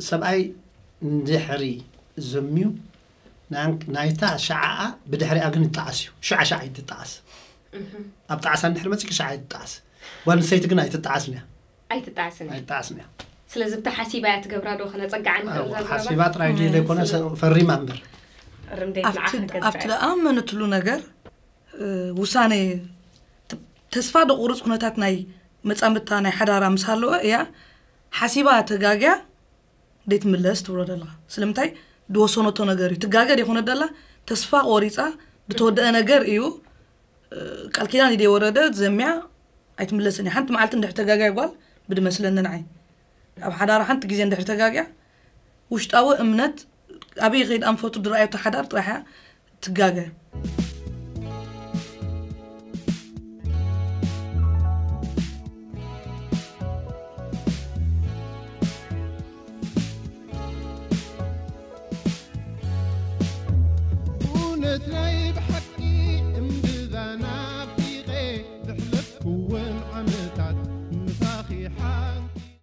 ሰብኣይ እንድሕሪ ዘምዩ ናይታ ሸዓኣ ብድሕሪኣ ግን ይጠዓስ እዩ። ሽዓ ሽዓ ይትጠዓስ። ኣብ ጣዕሳ እንድሕሪ መፂኪ ሽዓ ይትጠዓስ። ጓል ኣንስተይቲ ግን ኣይትጠዓስን እያ። ኣይትጠዓስን እያ። ኣይትጠዓስን እያ። ስለዚ ብታ ሓሲባ እያ ትገብራ ዶ? ከነፀግዓ ንኽእል እዛ ዘረባ? ሓሲባ ጥራይ ድዩ ዘይኮነ ፈሪማ እምበር። ርምዴት ንዓኻ ከገዝኣ ኣብቲ ዝኣመነትሉ ነገር ውሳነ ተስፋ ደቁርፅ ኩነታት ናይ መፃምድታ ናይ ሓዳራ ምስ ሃለወ እያ ሓሲባ ተጋግያ ደይትምለስ ትብሎ ዘለኻ። ስለምንታይ? ዝወሰነቶ ነገር እዩ። ትጋገ ደይኮነ ደላ ተስፋ ቆሪፃ ዝተወደአ ነገር እዩ። ቃል ኪዳን ኢደ ወረደ ዘሚያ ኣይትምለስን እያ። ሓንቲ መዓልቲ እንድሕር ተጋግያ ጓል ብድመስለኒ ንዓይ ኣብ ሓዳራ ሓንቲ ግዜ እንድሕር ተጋግያ ውሽጣዊ እምነት ኣበይ ከይድ ኣንፈቱ ድረኣዮ እቲ ሓዳር ጥራሕ እያ ትጋገ። እውነት ናይ